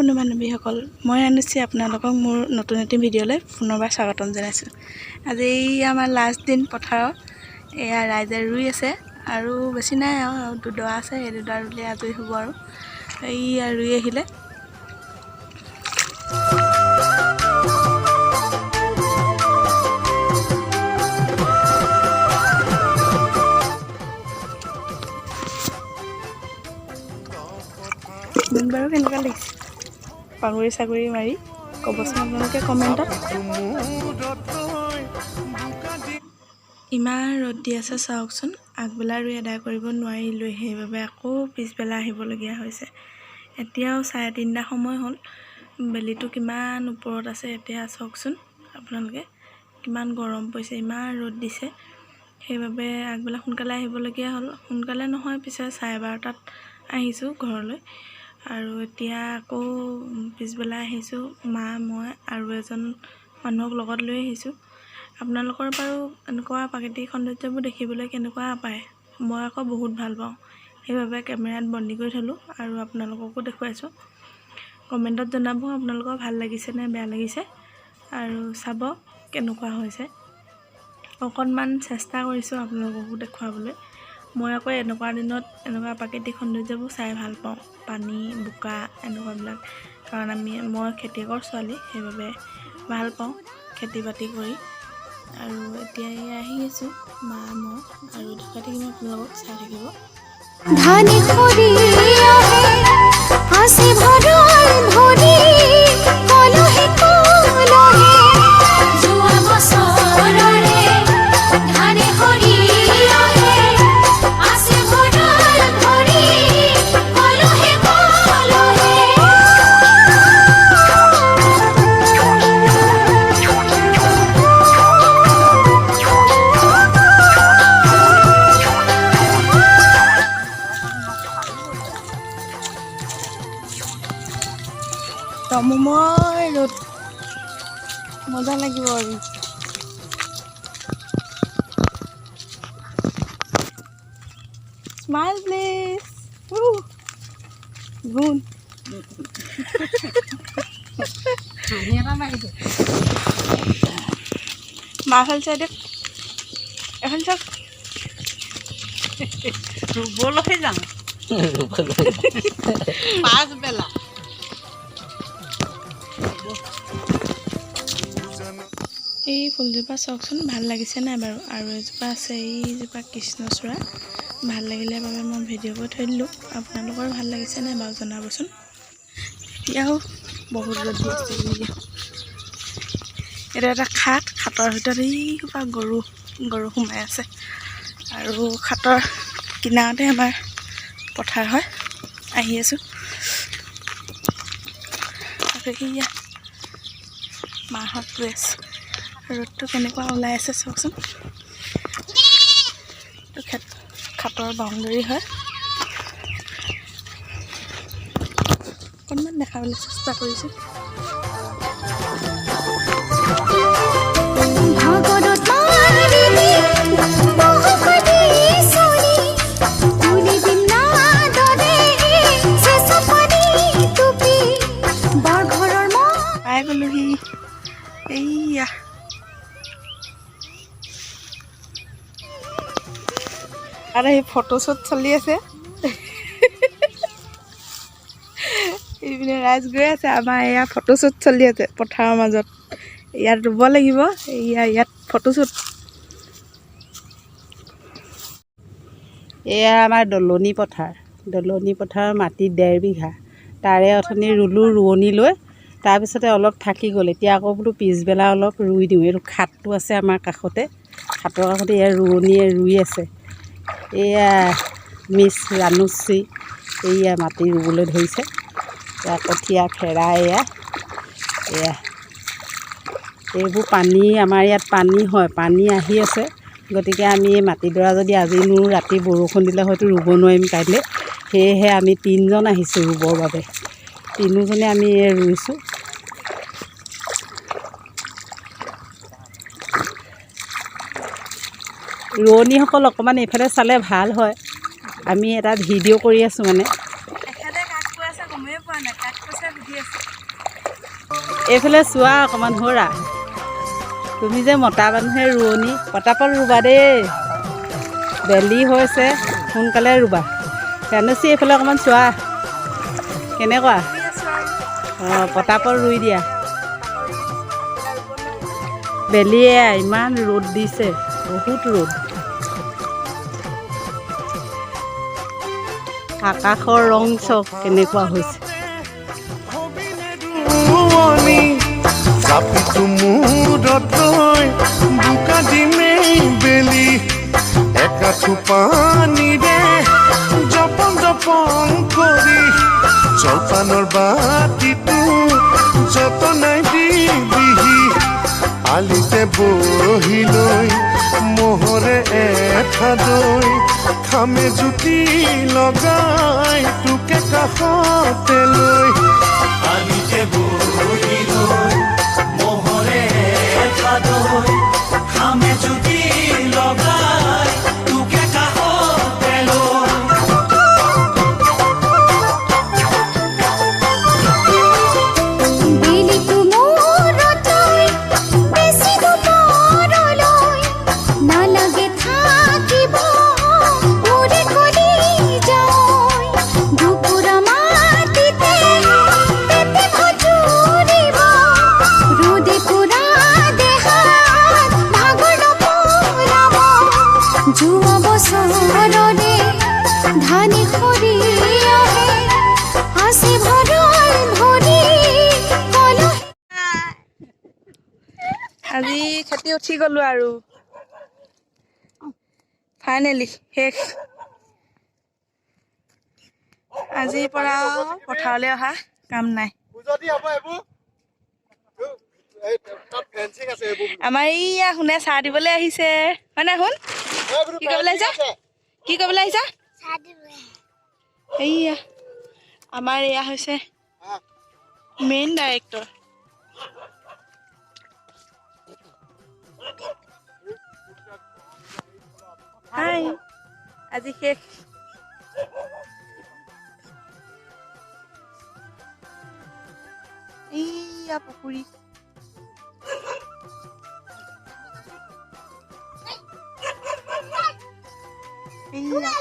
বন্ধু বান্ধৱীসকল, মই আনিছোঁ আপোনালোকক মোৰ নতুন এটি ভিডিঅ'লৈ পুনৰবাৰ স্বাগতম জনাইছোঁ। আজি আমাৰ লাষ্ট দিন পথাৰৰ। এয়া ৰাইজে ৰুই আছে আৰু বেছি নাই, আৰু দুডৰা আছে। সেই দুডৰা ৰুলে আজৰি হ'ব। আৰু এইয়া ৰুই আহিলে। মোক বাৰু কেনেকুৱা লাগিছে পাগুৰি চাগুৰি মাৰি ক'বচোন আপোনালোকে কমেণ্টত। ইমান ৰ'দ দি আছে, চাওকচোন। আগবেলা ৰুই আদায় কৰিব নোৱাৰিলোঁ, সেইবাবে আকৌ পিছবেলা আহিবলগীয়া হৈছে। এতিয়াও 3:30 সময় হ'ল। বেলিটো কিমান ওপৰত আছে এতিয়া চাওকচোন আপোনালোকে, কিমান গৰম পৰিছে, ইমান ৰ'দ দিছে। সেইবাবে আগবেলা সোনকালে আহিবলগীয়া হ'ল। সোনকালে নহয় পিছে, 12:30টাত আহিছোঁ ঘৰলৈ। আৰু এতিয়া আকৌ পিছবেলা আহিছোঁ। মা, মই আৰু এজন মানুহক লগত লৈ আহিছোঁ। আপোনালোকৰ বাৰু এনেকুৱা প্ৰাকৃতিক সৌন্দৰ্যবোৰ দেখিবলৈ কেনেকুৱা পায়? মই আকৌ বহুত ভাল পাওঁ, সেইবাবে কেমেৰাত বন্দী কৰি থ'লোঁ আৰু আপোনালোককো দেখুৱাইছোঁ। কমেণ্টত জনাব আপোনালোকৰ ভাল লাগিছে নে বেয়া লাগিছে আৰু চাব কেনেকুৱা হৈছে। অকণমান চেষ্টা কৰিছোঁ আপোনালোককো দেখুৱাবলৈ। মই আকৌ এনেকুৱা দিনত এনেকুৱা প্ৰাকৃতিক সৌন্দৰ্যবোৰ চাই ভাল পাওঁ, পানী, বোকা এনেকুৱাবিলাক। কাৰণ মই খেতিয়কৰ ছোৱালী, সেইবাবে ভাল পাওঁ খেতি বাতি কৰি। আৰু এতিয়া এই আহি আছোঁ মা, মই আৰু দেখুৱাই থাকিম আপোনালোকক, চাই থাকিব। ধানে সৰি আহে আছে ভঁৰাল ভৰি কলহে কলহে। যোৱা বছৰৰে ধানে সৰি আহে আছে ভঁৰাল ভৰি কলহে কলহে। তমোময় ৰ'দ, মজা লাগিব আৰু। Smile please. গুণ। হাঁহি এটা মাৰিছে। মা ফালে চাই দিয়ক, এখন চাওক। ৰুবলৈ যাওঁ পাছবেলা। এই ফুলজোপা চাওকচোন, ভাল লাগিছে নাই বাৰু? আৰু এজোপা আছে, এইজোপা কৃষ্ণচূড়া। ভাল লাগিলে বাবে মই ভিডিঅ' কৰি থৈ দিলোঁ। আপোনালোকৰ ভাল লাগিছে নাই বাৰু জনাবচোন। এতিয়াও বহুত ৰ'দ দি আছে। এইটো এটা খাট, খাটৰ ভিতৰত এইসোপা গৰু গৰু সোমাই আছে। আৰু খাটৰ কিনাৰতে আমাৰ পথাৰ হয়। আহি আছোঁ। আৰু এইয়া মাহঁত গৈ আছে। ৰ'দটো কেনেকুৱা ওলাই আছে চাওকচোন। এইটো খাটৰ বাউণ্ডেৰী হয়। অকণমান দেখাবলৈ চেষ্টা কৰিছোঁ। ভাগৰত মাৰিবি বহুপদী চৰি তুলি দিম নাদৰে চেঁচা পানী টুপি বৰঘৰৰ ম পাই গ'লোহি। এইয়া আৰু সেই ফটোশ্বুট চলি আছে। এইপিনে ৰাইজ গৈ আছে। আমাৰ এয়া ফটোশ্বুট চলি আছে পথাৰৰ মাজত। ইয়াত ৰুব লাগিব। এয়া ইয়াত ফটোশ্বুট। এয়া আমাৰ দলনি পথাৰ। দলনি পথাৰৰ মাটি 1.5 বিঘা। তাৰে অথনি ৰুলোঁ ৰোৱনী লৈ, তাৰপিছতে অলপ থাকি গ'ল। এতিয়া আকৌ বোলো পিছবেলা অলপ ৰুই দিওঁ। এইটো খাটটো আছে আমাৰ কাষতে, খাটৰ কাষতে এয়া ৰোৱনীয়ে ৰুই আছে। এয়া মিছ ৰাণুশ্ৰী, এইয়া মাটি ৰুবলৈ ধৰিছে। এয়া কঠীয়া ফেৰা, এয়া এয়া এইবোৰ পানী। আমাৰ ইয়াত পানী হয়, পানী আহি আছে। গতিকে আমি এই মাটিডৰা যদি আজি নুৰুওঁ, ৰাতি বৰষুণ দিলে হয়তো ৰুব নোৱাৰিম কাইলৈ। সেয়েহে আমি তিনিজন আহিছোঁ ৰুবৰ বাবে। তিনিওজনে আমি এই ৰুইছোঁ। ৰোৱনীসকল অকণমান এইফালে চালে ভাল হয়। আমি এটা ভিডিঅ' কৰি আছোঁ মানে। এখেতে কাক কৈ আছে গমেই পোৱা নাই, কাক কৈছে সুধি আছে। এইফালে চোৱা অকণমান হৰা, তুমি যে মতা মানুহে ৰোৱনী, পটাপট ৰুবা দেই, বেলি হৈছে, সোনকালে ৰুবা। জানুচি এইফালে অকণমান চোৱা কেনেকুৱা। অঁ, পটাপট ৰুই দিয়া। বেলিয়ে ইমান ৰ'দ দিছে, বহুত ৰ'দ। আকাশৰ ৰং চক কেনেকুৱা হৈছে। জাপিটো মূৰত লৈ বোকা দিমেই বেলি, একাঠু পানীৰে জপন জপন কৰি জলপানৰ বাতিটো যতনাই দিবিহি। আলিতে বহি লৈ মোহৰে এঠা দৈ খামে জুতি লগাই তোকে কাষতে লৈ। আলিতে বহি লৈ মোহৰে এঠা দৈ খামে জুতি লগাই তোকে কাষতে লৈ। বেলিটো মূৰত লৈ বেছি দুপৰলৈ নালাগে থাকিব মোৰে কলিজাই। দুপুৰা মাটিতে পেটে ভজুৰিব, ৰ'দে পুৰা দেহাত ভাগৰ নপলাব। যোৱা বছৰৰে ধানে সৰিয়হে আছে ভঁৰাল ভৰি কলহ। আজি খেতি উঠি গ'লো আৰু ফাইনেলি শেষ। আজিৰ পৰা পথাৰলৈ অহা কাম নাই। আমাৰ এইয়া শুনে চাহ দিবলৈ আহিছে, হয় নাই শুন? কি কৰিবলৈ আহিছা? কি কৰিবলৈ আহিছা? এইয়া আমাৰ এয়া হৈছে মেইন ডাইৰেক্টৰ। হাই, আজি শেষ। এইয়া পুখুৰী। এইয়া